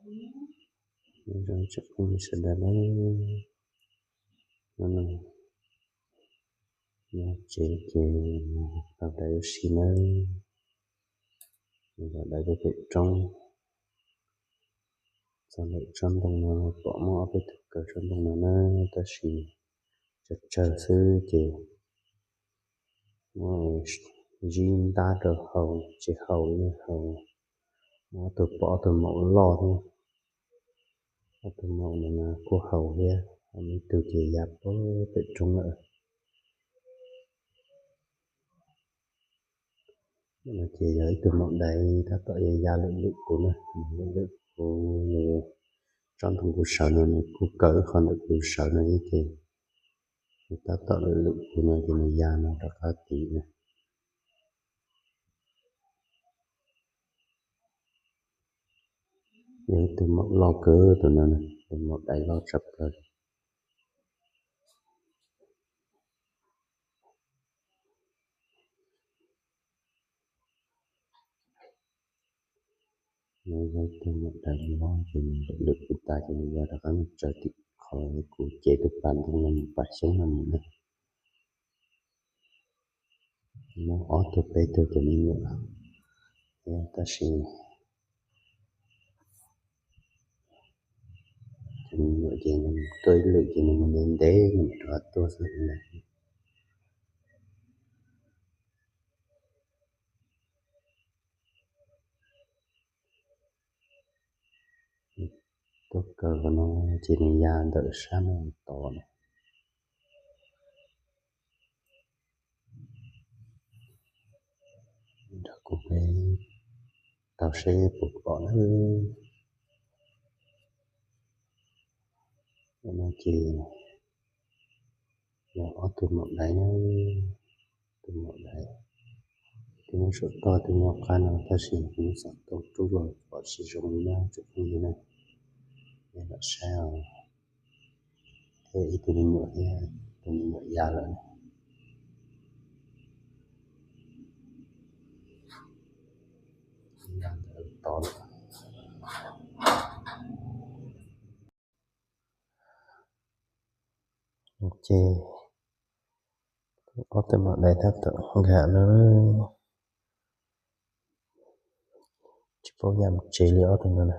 Nyob zoo tsoom phooj ywg sawv daws nawb, hnub no nyob tsev ces tau dai ua si nawb, los dai rau pem roob. Txog ntawm tsob ntoo no pom muaj ob peb tug kaw tsob ntoo no na, tab sis tsawg tsawg xwb ces muab zib ntab rau haus tsis haus li, haus. Muab ob tug pom ob tug maum loj thiab, ob tug maum no kuj haus thiab, ho ib tug ces ya puag pem roob lawm. No ces yog ib tug maum dais tab tom ya ya lwm lwm kuv na, lwm lwm kuv, nws tsob ntoo kuv sawv no nws kuj kaw ib qho ntawm kuv sawv no ib ces nws tab tom lwm lwm kuv no ces nws ya no rov qab tid na. Yog ib tug maum loj kawg tus no, tus maum dais loj tshaj plaws. Nws yog ib tug maum dais loj ces nws lwm lwm kuv tas ces nws ya rov qab mus tsaws tim qhov kuv cev tus pas ntoo no mus pas xyoob no mus na. Muaj ob tug peb tug cov me nyuam thiab tab sis cov me nyuam ces nws tuaj ib lwm ces nws mus ntev ntev nws mam rov qab tuaj xwb na. Tuaj kaw qhov no ces nws ya ntawm sab no tod na. Nrog kuv peb tau seb puas pom na. No ces yog ob tug maum dais na, tus maum dais, tus nyob saum toj tus nyob qab no tab sis kuv xav tau rub los pom tsis zoo li na tsoom phooj ywg na, nej lam saib os. Thiab ib tug me nyuam thiab, tus me nyuam ya lawm. Ya ntawm tod lawm. Ces ob tug maum dais tab tom nkag no, tsis paub ya mus tsev li ob tug no na.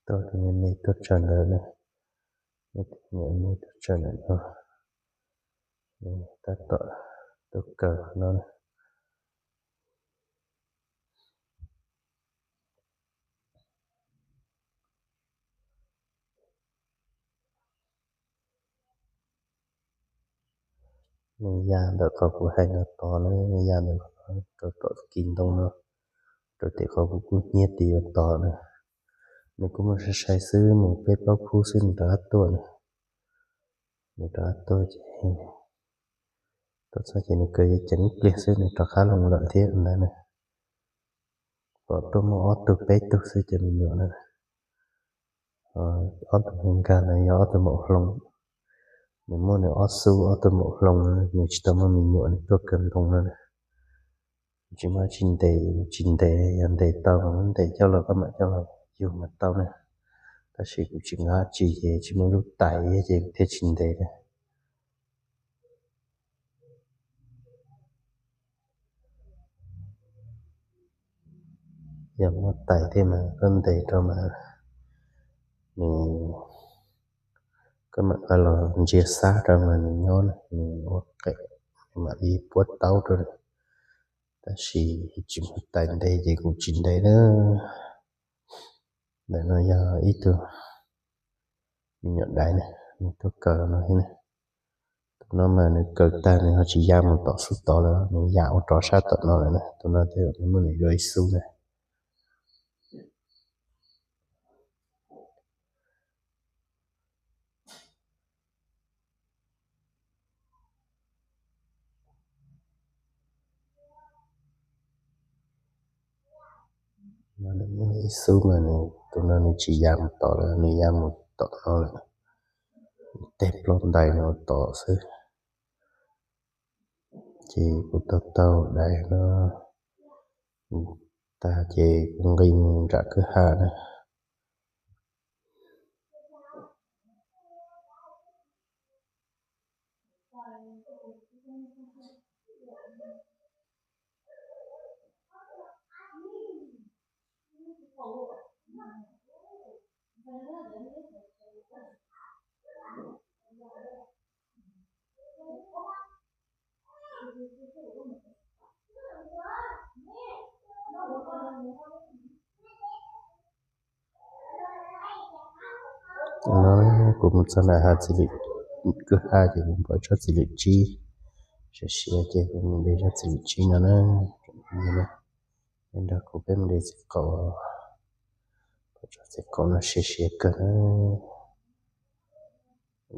Tuaj tus me me tuaj tsaws ntawd na, tus me me tuaj tsaws ntawm no, tab tom tuaj kaw no na. Nws ya ntawm qhov kuv hais no tod na, nws ya ntawm qhov no rau tom kis ntoo no, rau tim qhov kuv kub hnyiab tis yuav tod na. Nws kuj muaj sai sai xwb, mus peb plaub khub xwb nws rov qab tuaj na. Nws rov qab tuaj ces, tuaj txog ces nws kaw yuav ceev ib pliag xwb nws rov qab los lawm thiab ntag na. Pom tuaj muaj ob tug peb tug xwb cov me nyuam na. Ob tug nkag ntawd yog ob tug maum hloov, nws muaj nws ob xub ob tug maum hloov, nws tsis tau muaj me nyuam nws tuaj kaw ntoo no na. Tsis muaj tsis ntes, tsis ntes, yog ntes tau mas muab ntes coj los koj mam coj los yug mas tau na. Tab sis kuv tsis nqa tsis ces tsis muaj lub tais ces kuv thiaj tsis ntes na. Yog muaj tais thiab mas koj ntes rau mas nws, koj mam nqa los ntsia xab rau mas nws nyob na, nws ua qem, nws mam li puab taub rau. Tab sis tsis muaj tais ntes ces kuv tsis ntes na. Ntawm no yog ib tug me nyuam dais na, nws tuaj kaw no thiab na. Tus no mas nws kaw tag nws ho tsis ya mus tom xub tod lawm, nws ya ua rov sab tom no lawm na. Tus no thiaj muaj nws dua ib xub na. No nws muaj ib xub mas nws, tus no nws tsis ya mus tom lawm, nws ya mus tom no lawm. Teg plaub ntais no tom xwb. Ces kuv tau tau dais no tag ces kuv nqis mus nram kwj ha na. No kuv mus txog nram hav txiv lwm, kwj ha ces kuv pom tsob txiv lwm tsib siav siav ces kuv mus de tsob txiv lwm tsib no na. Nej nrog kuv peb mus de txiv qaub, pom tsob txiv qaub no siav siav kawg na.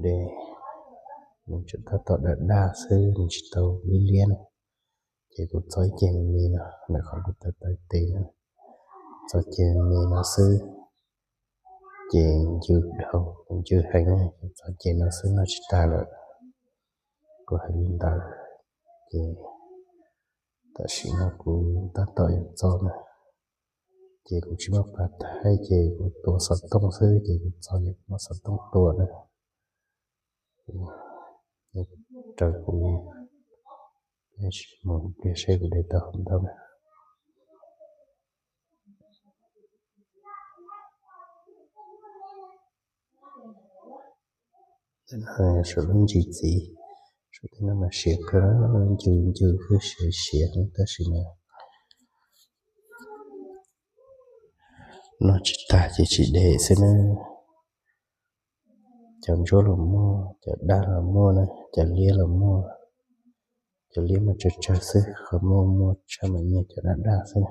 De, nws tseem tab tom daj daj xwb, nws tsis tau liab liab na. Ces kuv txo ib ce me me no ntawm qhov kuv taw taw tes na, txo ce me me no xwb. Ces ncw dhau, ncw heev na, ces txo ce no xwb noj tsis tag lawm. Kuv hais li ntawd, ces tam sim no kuv tab tom yuav txo na, ces kuv tsis muaj pas thaij ces kuv tua xov tooj xwb, ces kuv txo ces kuv muab xov tooj tua na. Raws kuv, mus pliag seb kuv de tau hauv ntau na. Saum lub ntsis txiv, saum tej no mas siav kawg, ncw ncw kawg, siav siav tab sis mas noj tsis tag ces tsis de xwb na. Cov ntsuab los muaj, cov daj los muaj na, cov liab los muaj. Cov liab mas tsawg tsawg xwb, qhov muaj muaj tshaj mas nyiag cov daj daj xwb.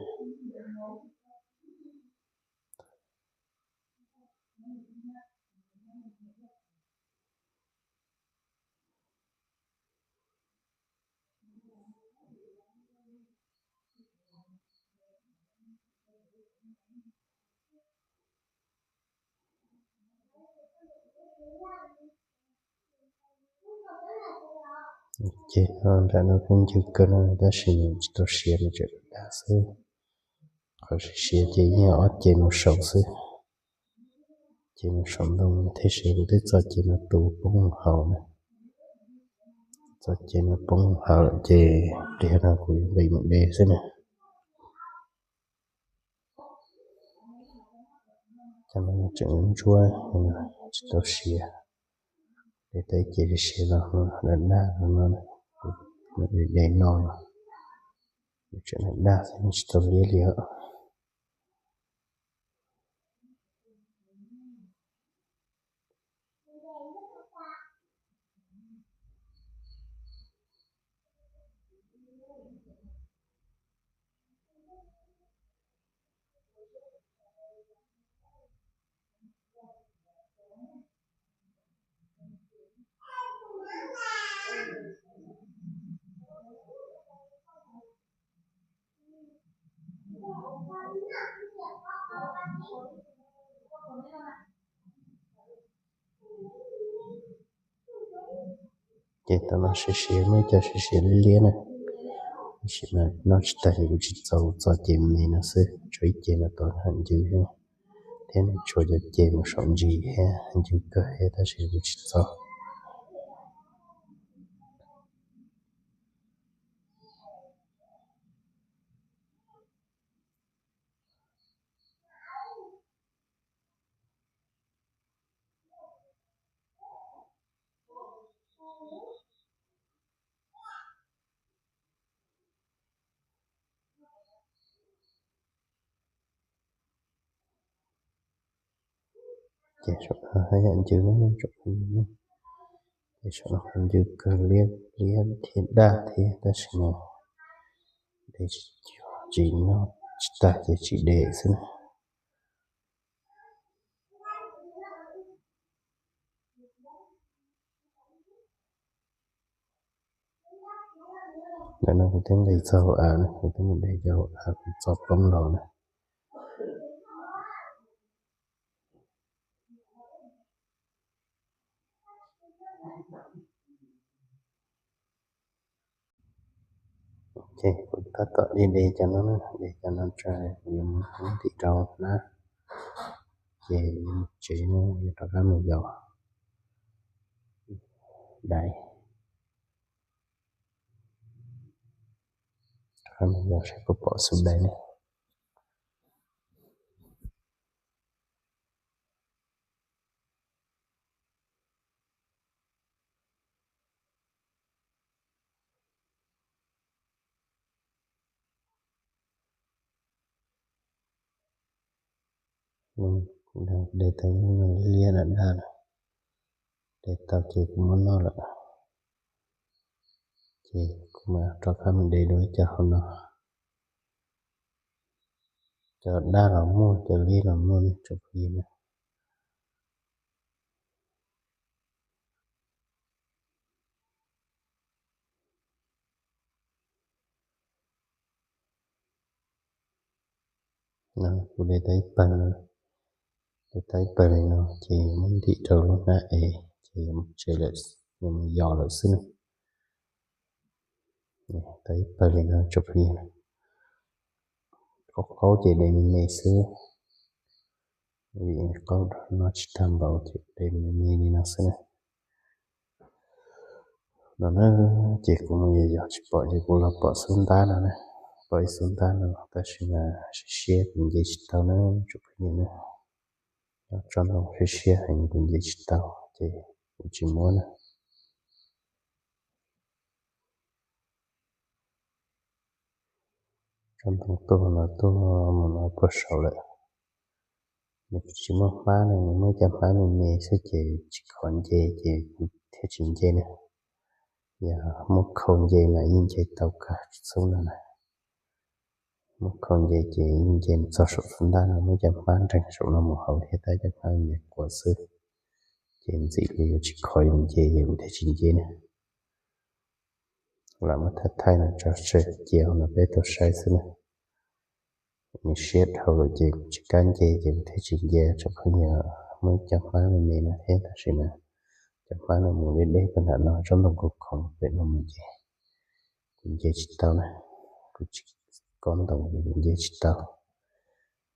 Ces no nram no kuj ncw kawg no tab sis nws tsis tau siav, nws tseem dag xwb. Qhov siav siav ces yeej ob ce mus saum xwb. Ces mus saum ntoo thiaj siav, kuv twb txo ces no tus poob hauv na. Txo ces no poob hauv lawm ces pliag no kuv yuav nqis mus de xwb na. Cov no tseem ntsuab, tsis tau siav. De tau ib ce siav los daj daj no, kuv de de no los tseem daj daj xwb, tsis tau liab li os. Ces tam no siav siav, muaj ib co siav siav liab liab na, tab sis mas noj tsis tag ces kuv tsis txo, kuv txo ces me no xwb, tshuav ib ce no tau ncw thiab, nws tshuav cov ce mus saum ntsis thiab, ncw kawg thiab tab sis kuv tsis txo. Ces saum no haj yam ncw, ces saum no ncw kawg, liab liab thiab daj thiab tab sis mas de tsis cuag, tsis noj tsis tag ces tsis de xwb na. Ntawm no kuv twb nqis txog hauv av na, kuv twb mus de cov hauv av kuv txo poob los na. Kuv tab tom de de cov no, de cov no tso, kuv yuav mus ntim rau hnab, ces tsev no yuav rov qab mus yos dais, rov qab mus yos saib puas pom xub dais ne. Kuv de tau ib lub no liab daj daj na, de tau ces kuv muab noj lawm. Ces kuv mam rov qab mus de dua ib cov hauv no. Cov daj los muaj, cov liab los muaj ne tsoom phooj ywg na. Kuv de tau ib pawg, de tau ib pawg li no ces muab ntim rau lub hnab ev ces mus tsev lawm, mus yos lawm xwb na. Tau ib pawg li no tsoom phooj ywg. Qaub qaub ces de me me xwb, vim qaub noj tsis tag npaum ces de me me li no xwb na. No na, ces kuv mus yos yos tsis pom ces kuv los pom xub ntab no na, pom ib xub ntab no tab sis mas siab siab kuv nce tsis tau na tsoom phooj ywg na. Tsob ntoo siab siab heev kuv nce tsis tau ces kuv tsis muab na. Tsob ntoo tuaj no tuaj mus no puag saud lawm. Nws tsis muaj hmab ne, nws muaj cov hmab me me xwb ces tsis khov nce ces kuv thiaj tsis nce na. Yog muab khau nce mas yeej nce tau kawg txhub no na. Muab khau nce ces yeej nce mus txog saum xub ntab no, muab cov hmab nreeg saum no mus hauv thiab, tab cov hmab me quav xwb ces ntxim li yuav tsis khov yuav nce ces kuv thiaj tsis nce na. Lam muab thaij thaij no tso tseg cia hauv no peb tau saib xwb na. Nws siab dhau lawm ces kuv tsis kam nce ces kuv thiaj tsis nce tsoom phooj ywg. Muaj ib cov hmab me me no thiab tab sis mas cov hmab no mus deb deb puag nram no, tsob ntoo khoov khoov pem no mus ces kuv nce tsis tau na. Kuv tsis kob ntoo ces kuv nce tsis tau,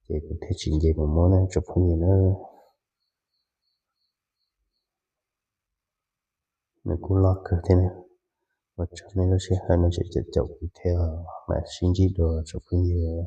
ces kuv thiaj tsis nce mus muab na tsoom phooj ywg na. Nws kuj loj kawg thiab na. Ua tsaug nej lub sij hawm nej tseem caum caum kuv thiab, mam sib ntsib dua tsoom phooj ywg.